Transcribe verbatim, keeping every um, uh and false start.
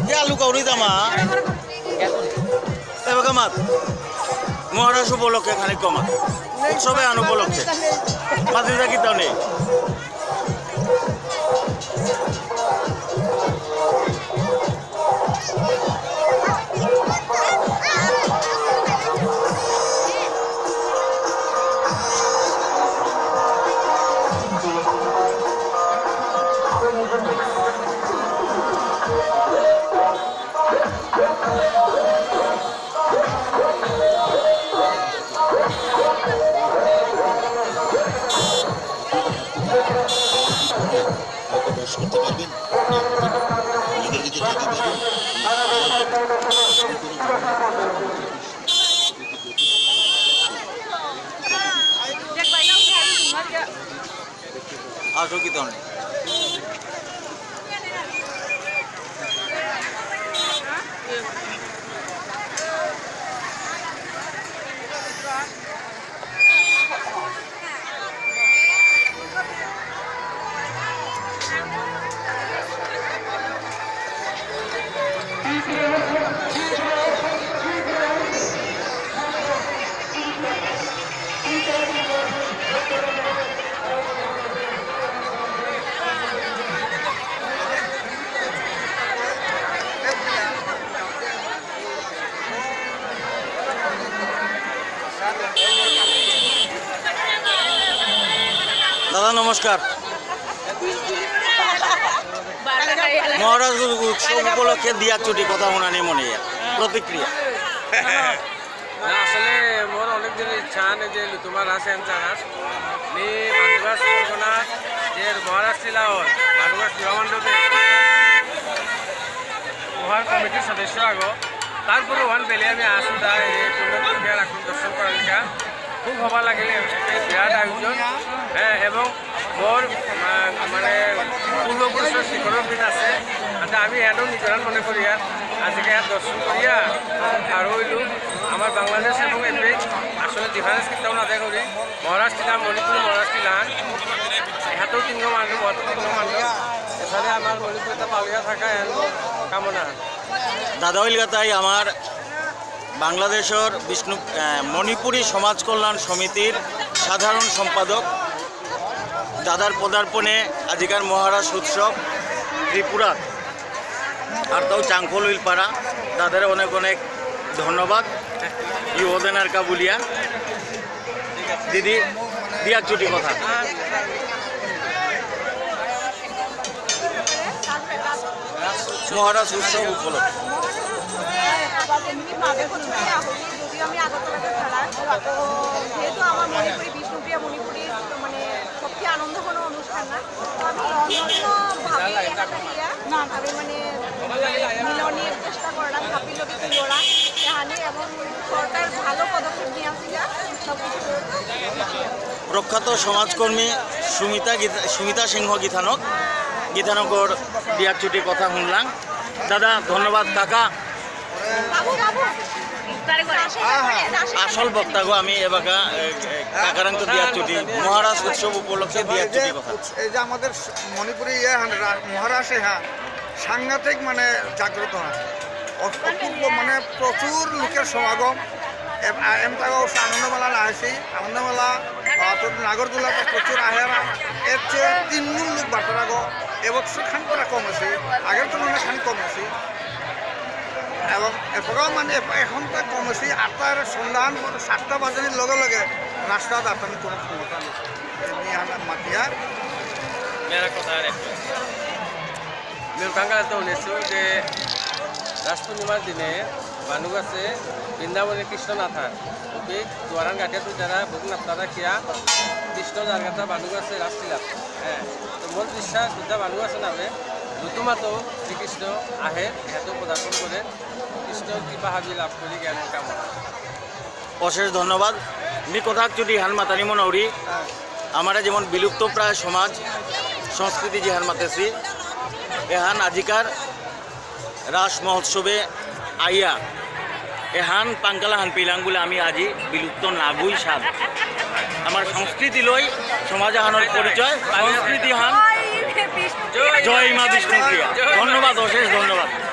ইয়া লুকাউরি দামা। এবাকা মাত। মহারাস উপলক্ষে খানিক কমা। উৎসবে আন উপলক্ষে। মাতি থাকি তাও নেই। আসো কি ধরনের? দাদা নমস্কার। মহারাস উৎসব উপলক্ষে দিয়া চুটি কথা হুনানি মনে ইয়া। প্রতিক্রিয়া। না, আসলে মোর অনেক দিনের ইচ্ছা, আমি যে তোমার আছে, আমি জানাস। নি ভানুগাছ পরগনা যে মহারাস লীলা হয়, ভানুগাছ চূড়ামণ্ডপে মহার কমিটির সদস্য আগো। তারপরে ওহান বেলে আমি আসু দা, এই পুণ্যক্ষেত্রে রাখুন দর্শন করার কা। খুব হবা লাগিলে, একটা বিরাট আয়োজন। হ্যাঁ, এবং মোর, আহ, মানে, পূর্বপুরুষর শিকড়র পিঠ আছে। আচ্ছা, আমি এটাও নিজেরান মনে করি আর আজকে আর দর্শন করিয়া আর হইল আমার বাংলাদেশ এবং এমনি আসলে ডিফারেন্স কিন্তু আমরা দেখা করি। মহারাষ্ট্র না, মণিপুর, মহারাষ্ট্র না, এহাতেও তিনগো মানুষ, অত তিনগো মানুষ। এসারে আমার মণিপুরটা পালিয়া থাকা এর কামনা। দাদা হইল কথাই আমার বাংলাদেশর বিষ্ণু, আহ, মণিপুরী সমাজ কল্যাণ সমিতির সাধারণ সম্পাদক। দাদার পদার্পণে আজিকার মহারাস উৎসব ত্রিপুরা আর তাও চাংখোল উইলপাড়া। দাদার অনেক অনেক ধন্যবাদ। ইউহদেনার কাবুলিয়া। দিদি, দিয়া চুটি কথা। মহারাস উৎসব উপলক্ষে। যদিও আমি আগরতলাতে থাকি, তো যেহেতু আমার মণিপুরি, বিষ্ণুপ্রিয়া মণিপুরি, মানে, সবচেয়ে আনন্দ কোনো অনুষ্ঠান না, তো আমি অন্যভাবে এটা করিয়া, আমি মানে মিলনের চেষ্টা করলাম, হাবির লগে তুললাম, এখানে এবং সরকার ভালো পদক্ষেপ নিয়ে আসিয়া সব কিছু। প্রখ্যাত সমাজকর্মী সুমিতা গীতা-, সুমিতা সিংহ গীতানক, গীতানকর বিয়ার চুটি কথা শুনলাম। দাদা, ধন্যবাদ। কাকা, বাবু, বাবু। আসল বক্তাগো আমি এবাকা, এ, এ, কাকারাং তো বিয়ার চুটি, মহারাস উৎসব উপলক্ষে বিয়ার চুটি কথা। এই যে আমাদের মণিপুরি ইয়ে হান রা-, মহারাস এহান সাংঘাতিক মানে জাগ্রত হয়। অ-, অপূর্ব মানে প্রচুর লোকের সমাগম। এম-, আ-, এম তাগো আনন্দমেলা না আছি, আনন্দমেলা, আ, তো নাগরদোলাতে প্রচুর আহে না। এর চেয়ে তিন গুণ লোক বাড়তে থাকো। এবছর খান করা কম আছে, আগের তুলনায় খান কম আছে। এবং এরপরেও মানে এ-, এখন তো কম আছে, আটটার সন্ধ্যাহান সাতটা বাজানির লগে লগে রাস্তা দাঁড়ানোর কোনো ক্ষমতা নেই। এমনি আনা মাতিয়া। মেরা কথা আর একটা। মিউকাঙ্গাল তো উনিশশো যে রাস পূর্ণিমার দিনে মানুষ আছে বৃন্দাবনে কৃষ্ণ না থার। ওকে দুয়ারান গাঠিয়া তো যারা ভোগ না তারা কিয়া কৃষ্ণ যার গাথা মানুষ আছে রাসলীলা। হ্যাঁ, তো মোর বিশ্বাস দুটা মানুষ আছে নামে ঋতুমাতো শ্রীকৃষ্ণ আহে, এত পদার্পণ করে কৃষ্ণ কৃপা হাবি লাভ করি জ্ঞান কামনা। অশেষ ধন্যবাদ। মি কথা চুটি হান মাতানি মনাউরি। আমার যেমন বিলুপ্ত প্রায় সমাজ সংস্কৃতি যেহান মাতেছি, এহান আজিকার রাস মহোৎসবে আইয়া এহান পাঙ্কালা হান পিলাং বলে আমি আজি বিলুপ্ত নাগুই সাদ। আমার সংস্কৃতি লই সমাজ আহানর পরিচয়, সংস্কৃতি হান। জয় মা বিষ্ণুপ্রিয়া। ধন্যবাদ, অশেষ ধন্যবাদ।